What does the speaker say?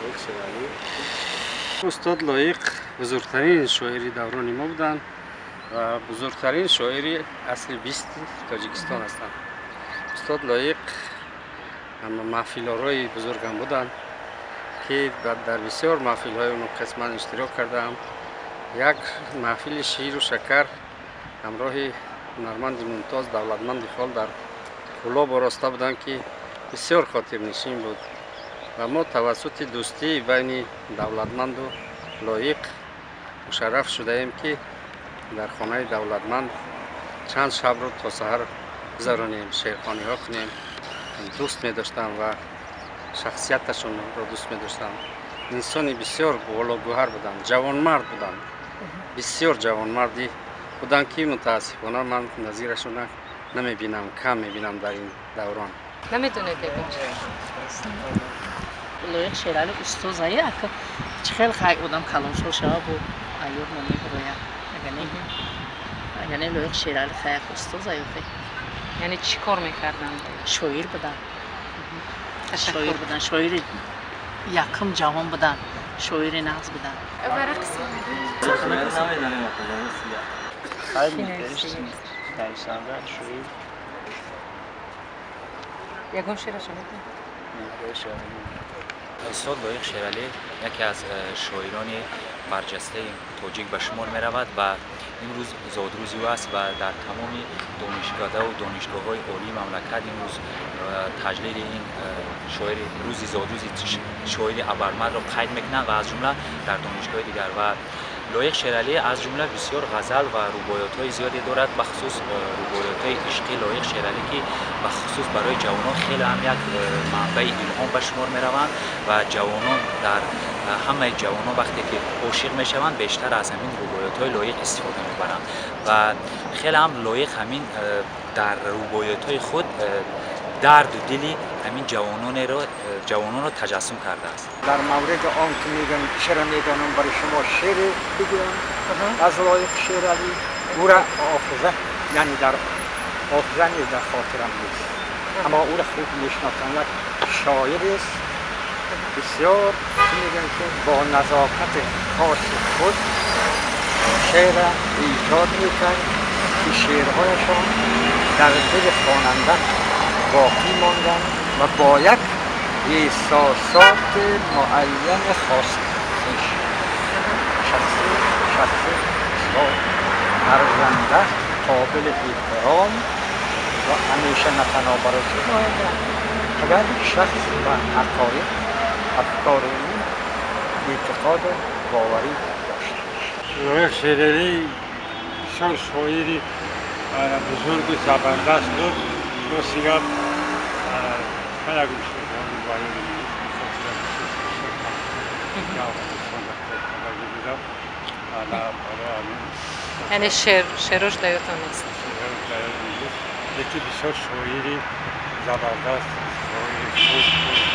Лоиқ Шералӣ. Устод Лоиқ бузургтарин шоири даврони мо буданд ва бузургтарин шоири асри 20-и Тоҷикистон ҳастанд. Устод Лоиқ маҳфилорои бузургам буданд, ки дар бисёр маҳфилҳои он қисман иштирок кардаам. Як маҳфили ширу шакар ҳамроҳи ҳунарманди мумтоз Давлатманди Хол дар Кӯлоб ороста буданд, ки бисёр хотирнишин буд ва мо тавассути дӯстии байни Давлатманду Лоиқ мушарраф шудаем, ки дар хонаи Давлатманд чанд шабро то саҳар гузаронем, шеърхониҳо кунем. Дӯст медоштам ва шахсияташонро дӯст медоштам. Инсони бисёр бологӯҳар буданд, ҷавонмард буданд, бисёр ҷавонмардӣ буданд, ки мутаассифона ман назирашона намебинам, кам мебинам дар ин даврон. Намедонед ягон чиз? Лоиқ Шерали устозае. Ака, чӣ хел хай одам калонсол шава, бо айёр намебирояд. Агане Лоиқ Шерали хаяк устозае охе. Яъне чӣ кор мекарданд? Шоир буданд, шоир буданд, шоири якум ҷавон буданд, шоири нағз буданд. Намедонем. Хай, нависанда, шоир. Ягон шеъраша медонед? Устод Лоиқ Шералӣ яке аз шоирони барҷастаи тоҷик ба шумор меравад ва имрӯз зодрӯзи ӯ аст ва дар тамоми донишкадаву донишгоҳҳои олии мамлакат имрӯз таҷлили ин шоири, рӯзи зодрӯзи шоири абармардро қайд мекунанд ва аз ҷумла дар донишгоҳи дигар. Ва Лоиқ Шералӣ аз ҷумла бисёр ғазал ва рубоётҳои зиёде дорад, бахусус рубоётҳои ишқи Лоиқ Шералӣ, ки бахусус барои ҷавонон хеле ҳам як манбаи илҳом ба шумор мераванд. Ва ҷавонон дар ҳамаи ҷавонон вақте ки ошиқ мешаванд, бештар аз ҳамин рубоётҳои Лоиқ истифода мебаранд. Ва хеле ҳам Лоиқ ҳамин дар рубоётҳои худ дарду дили ҳамин ҷавононро таҷассум кардааст. Дар мавриди он ки мегӯям, чаро медонам, барои шумо шеъре бигӯям аз Лоиқ Шералӣ. Ӯра ҳофиза, яъне дар ҳофиза нест, дар хотирам нест, аммо ӯра хуб мешинохтам. Як шоирест бисёр, ки мегӯям, ки бо назокати хоси худ шеъра эҷод мекард, ки шеърҳояшон дар дили хонанда боқӣ монданд ва бо як эҳсосоти муайяни хоси хеш. Шахси бисёр арзанда, қобили эҳтиром ва ҳамеша на танҳо барои агар шахс ба ҳақоиқ, афкори ӯ эътиқоду боварӣ дошта. Лоиқ Шералӣ бисёр шоири бузургу забардаст буд. Рости гап, ман ягон хотира бисёр Афғонистон кор будам. Яъне шеърош дар ёдтон нест? Лекин бисёр шоири забардаст, шоири хуб буд.